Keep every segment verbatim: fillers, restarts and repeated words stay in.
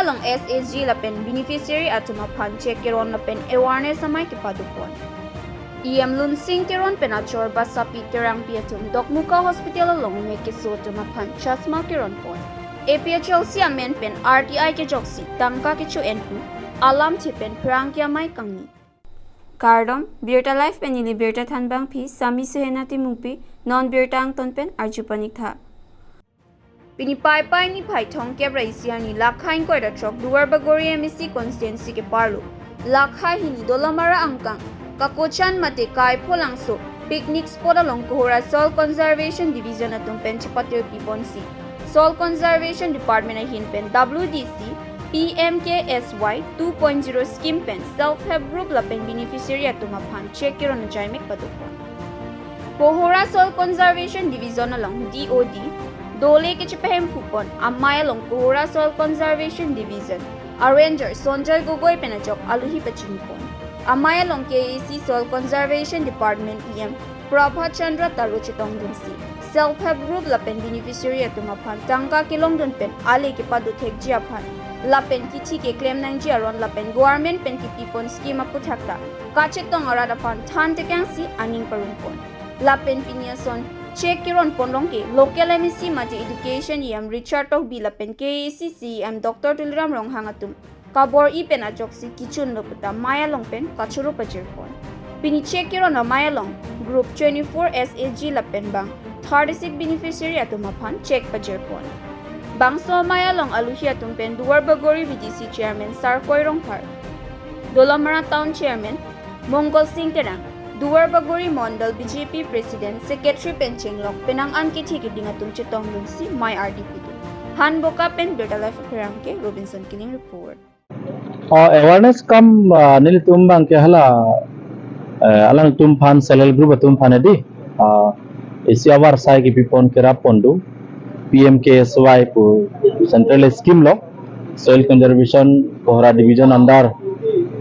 along S H G lapen beneficiary atum aphan check keron lapen awareness amei kepadopon. E M Lunsing Teron pen achor Basapi Terangpi atum Dokmoka Hospital along mek keso atum aphan chasma keronpon. A P H L C amen pen R T I kejoksi tangka kecho-en pu alamthe pen pherangke amei kangni. Kardom, Birta Live pen neli birta thanbangpi Sami Suhena Timungpi, non birta angton pen arju paniktha. Pini Paipai niphai thomkep ra isi arni lakha ingkoi ra throk Duar Bagori M A C constituency keparlo lakha hini Dolamara angkang Kakochan mate Kaipholangso picnic spot along Kohora Soil Conservation Division atum pen chepatirpiponsi Soil Conservation Department ahin pen W D C P M K S Y two point zero scheme pen self help group lapen beneficiary atum aphan check keron ajaimek padopon. Kohora Soil Conservation Division along D O D dole kechepahemphupon amei along Kohora Soil Conservation Division a Ranger Sonjoy Gogoi pen ajok aluhi pachinipon. Amei along K A A C Soil Conservation Department E M Prabhat Chandra Taro chetongdunsi self help group lapen beneficiary atum aphan tangka kelongdun pen ale kepado thekji aphan lapen kithi keklem nangji aron lapen government pen kepipon scheme aputhak ta kachetong arat aphan than tekangsi aning parongpon. Lapen pini ason check keronpon along ke local M A C mate education E M Richard Tokbi lapen K A A C C E M Doctor Tuliram Ronghang atum kabor-i pen ajoksi kechunlo puta amei along pen kachoro pajirpon. Pini check keron amei along group twenty-four S H G lapen bang thirty-six beneficiary atum aphan check pajirpon. Bangso amei along aluhi atum pen Duar Bagori V D C Chairman Sarkoi Rongphar, Dolamara Town Chairman Mongol Sing Terang, Duar Bagori Mondol B J P President, Secretary pen chenglok penang an kethe keding atum chetongdunsi mei ardi pidun. Hanboka pen Birta Live pherangke Robinson Killing report. Oh, awareness kam, ah, nelitum abang ke hala, eh, alangtum aphan self help group atum aphan edi, ah, isi avarsai kepipon kerap pon do P M K S Y pu central scheme lo, soil conservation Kohora division under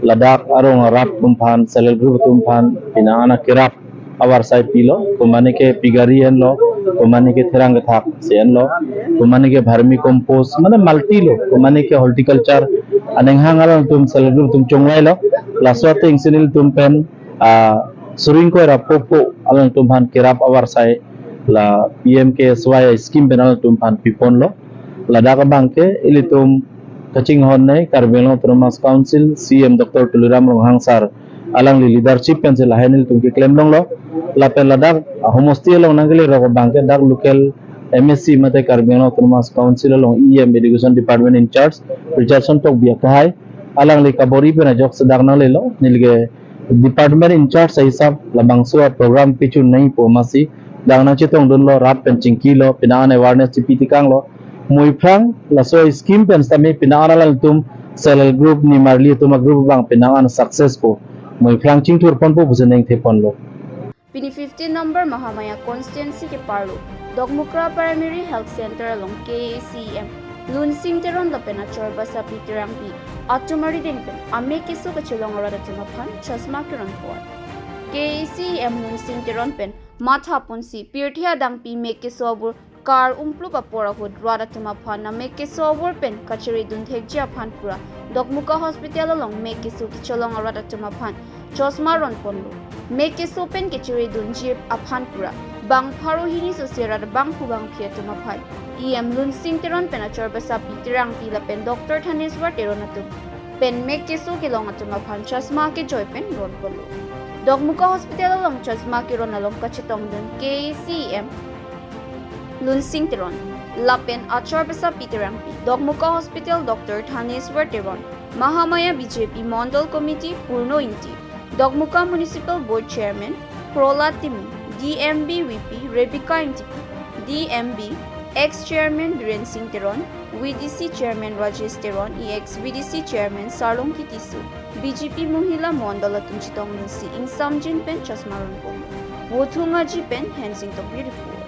ladak arong arat atum aphan self help group atum aphan pini an akerap avarsai pilo, komatne ke pigari enlo, komatne ke therang kethak si enlo, komatne ke vermi compost, mane multi lo, komatne ke horticulture, aneng hang alangtum self help group atum chongvailo, laso atengsi nelitum pen, ah, suri ingkoi ra popo alangtum aphan kerap avarsai la P M K S Y scheme pen alangtum aphan piponlo, ladak abang ke ilitum kachinghon nei Karbi Anglong Autonomous Council C E M Doctor Tuliram Ronghang sir alangli leadership pensi lahai nelitum keklem longlo. Lapen ladak, ah, homosti along nangkele rok abang ke dak local M A C mate Karbi Anglong Autonomous Council along E M Education Department in charge Richardson Tokbi akehai alangli kabor-i pen ajoksi dak nanglelo, neli ke department in charge ahisap labangso aprogram pichun nangpo amatsi dak nangchetongdunlo, rat pen chingkilo, pini an awareness chipi tekanglo. Muiphrang laso scheme pen sitame pini an alangtum self help group nimarli atum agroup abang pini an successful. Muiphrang chingthurponpo pusi ningtheponlo. Pini fifteen number Mahamaya constituency keparlo Dokmoka Primary Health Center along K A A C E M Lunsing Teron lapen achor Basapi Terangpi atum arideng pen amek keso kachelong arat atum aphan chasma keronpon. K A A C E M Lunsing Teron pen mathaponsi pirthe adangpi mek keso abur kar umplup apor ahut rat atum aphan amek keso abur pen kacheredun thekji aphan pura Dokmoka Hospital along mek keso kachelong arat atum aphan chasma ronponlo. Mek keso pen kacheredunji aphan pura bang pharo hini sosi rat bangphu bangphi atum aphan E M Lunsing Teron pen achor Basapi Terangpi lapen Doctor Thaneswar Teron atum pen mek keso kelong atum aphan chasma kejoi pen ronponlo. Dokmoka Hospital along chasma keron along kachetongdun K A A C E M Lunsing Teron lapen achor Basapi Terangpi, Dokmoka Hospital Doctor Thaneswar Teron, Mahamaya B J P Mondol Committee Purno Ingti, Dokmoka Municipal Board Chairman Prohlad Timung, D M B V P Rebecca Ingtipi, D M B ex Chairman Biren Singh Teron, V D C Chairman Rajesh Teron, ex V D C Chairman Sarlongki Tisso, B J P Mohila Mondol atum chetongdunsi ingsamjin pen chasma ronponlo. Vothung Aji pen Hensing Tokbi report.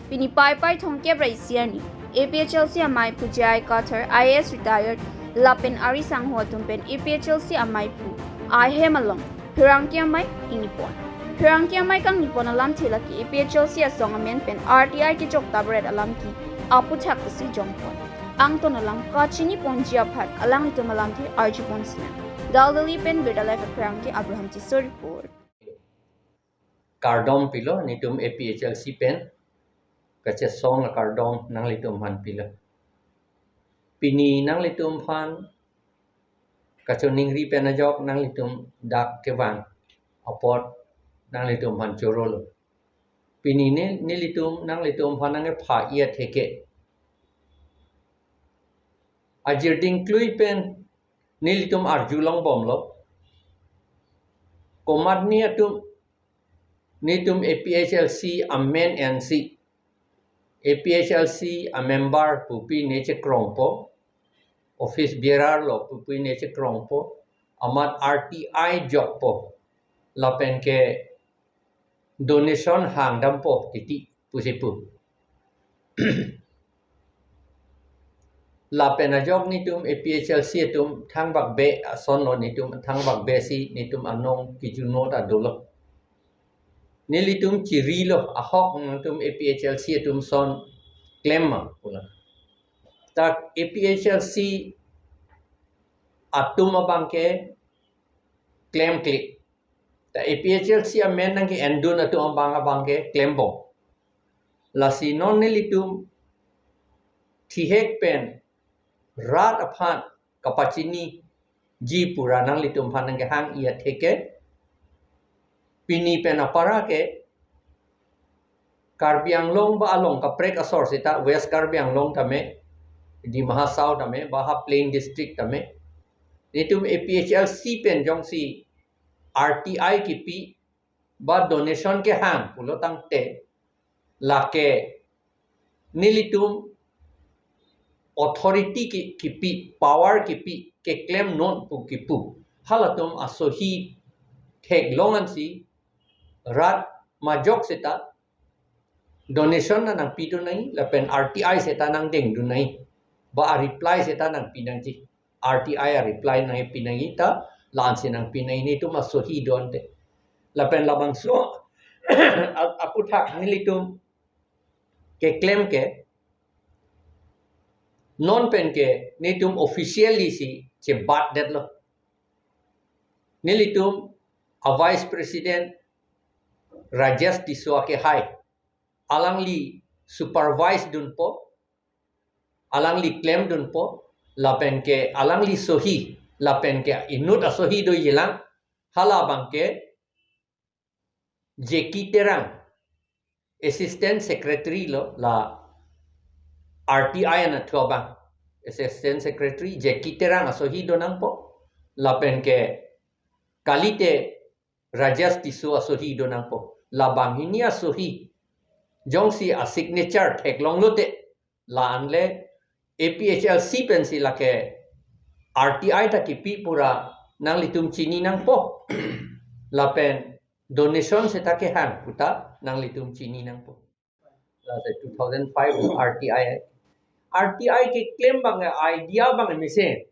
Pini Paipai thomkep ra isi arni A P H L C amaiphu J I Kathar, I A S retired, lapen ari sangho atum pen A P H L C amaiphu ahem along pherangke amei ingnipon. Pherangke amei kangnipon alamthe lake A P H L C asong amen pen R T I kechok tabaret alam ke aputhak pusi jongpon. Angton alam kachiniponji aphan alanglitum alamthe arjupon sinang. Daldali pen Birta Live apherangke Abraham Tisso report. Kardom pilo netum A P H L C pen, kachesong akardom nanglitum aphan pilo. Pini nanglitum aphan kachiningri pen ajok nanglitum dak kevang apot nanglitum aphan chorolo. Pini ne nelitum nanglitum aphan nangkepha-i atheke, ajirding klui pen nelitum arjulongbomlo. Komatne atum netum A P H L C amen ensi, A P H L C amember pupi ne chekrongpo, office bearer lo pupi ne chekrongpo, amat R T I jokpo, lapen ke donation hangdampo titi pusi pu. Lapen ajok netum A P H L C atum thangbakbe asonlo, netum thangbakbe si netum anong kejunot adolo. Nelitum chirilo, ahok netum A P H L C atum ason klem ma pula. Tak A P H L C atum abangke klemkle. Ta A P H L C amen nangke-endun atum abang abangke klembom. Lasi non nelitum thihek pen rat aphan kapachiniji pura nanglitum aphan nangkehang-i atheke, pini pen apara ke Karbi Anglong ba along kaprek asor seta West Karbi Anglong tame, Dima Hasao tame, ba ha plain district tame, netum A P H L C pen jongsi R T I kipi ba donation kehang pulo tangte, lake nelitum authority ki, kipi, power kipi, keklemnon pu kipu, halatum asohi theklong ansi rat majok seta donation ta nangpidun nangji, lapen R T I seta nangdengdun nangji, ba a-reply seta nangpi nangji, R T I a-reply nangpi nangji ta, la-ansi nangpi nangji, netum asohi do-ante. Lapen labangso a-, aputhak nelitum keklem ke, non pen ke netum officially si chebatdetlo. Nelitum a-Vice President Rajesh Tisso akehai, alangli supervise dunpo, alangli klemdunpo, lapen ke alangli sohi, lapen ke inut asohi dojilang, halabangke J K Terang, Assistant Secretary lo la R T I anatthu abang. Assistant Secretary J K Terang asohi donangpo, lapen ke kalite Rajesh Tisso asohi donangpo. Labanghini asohi jongsi a-signature theklong lote, la-anle A P H L C pensi lake R T I ta kipi pura nanglitum chini nangpo. Lapen donation seta kehang puta nanglitum chini nangpo. Lasi two thousand five R T I. R T I keklem abang idea abang mesen.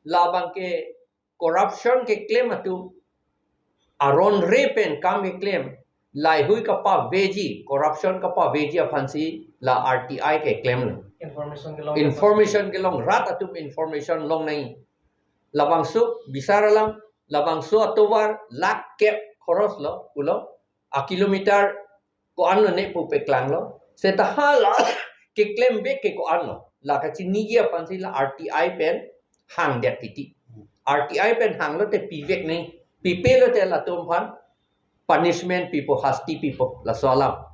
Labangke corruption keklem atum, aron re pen kam keklem, laihui kapaveji, corruption kapaveji aphansi la R T I keklemlo. Information kelong. Information kelong, rat atum information long nangji. Labangso bisar alam, labangso atovar lakh kep khoros lo pulo, a-kilometer ko-anlo ne pu peklanglo. Seta hala keklem vek ke ko-anlo, la kachiniji aphansi la R T I pen hangdet titi. R T I pen hanglote pivek nangji, pipelote latum aphan punishment pipo, hasti pipo, laso alam.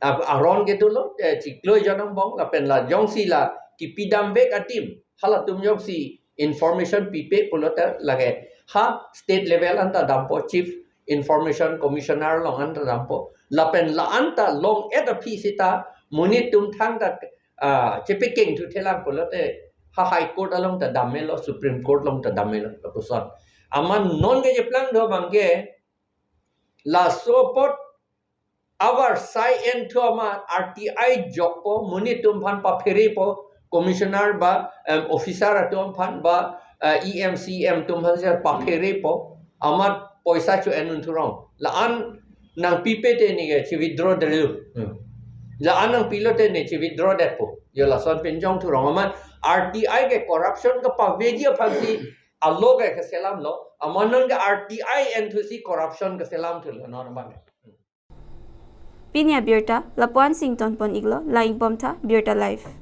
A-, aron kedo lo, eh, chiklo ejon angbong, lapen la jongsi la kipidam vek adim, halatum jongsi information pipe pulote lake ha state level anta dampo, Chief Information Commissioner along anta dampo. Lapen la-anta long-et aphi seta monit atum thangta, ah, chepekeng thuthelang pulote ha High Court along ta dammelo, Supreme Court along ta dammelo, lapuson. Amat non kecheplang do abangke, laso apot avar sai enthu amat R T I jokpo, monit atum aphan papherepo, commissioner ba, em, officer atum aphan ba, eh, E M, C M atum aphan seta papherepo, amat poisa cho-en un thurong. La-an nangpipe te neke chi-withdraw detlo. Hmm. La-an nangpilo te ne chi-withdraw detpo. Jo lason pinjong thurong amat R T I ke corruption kepaveji aphansi a-law ke keselamlo. Amat non ke R T I enthusi corruption keselam thulo non amat. Pini abirta lapu-an si ingtonpon iklo, la-an ingpom tha, Birta Live.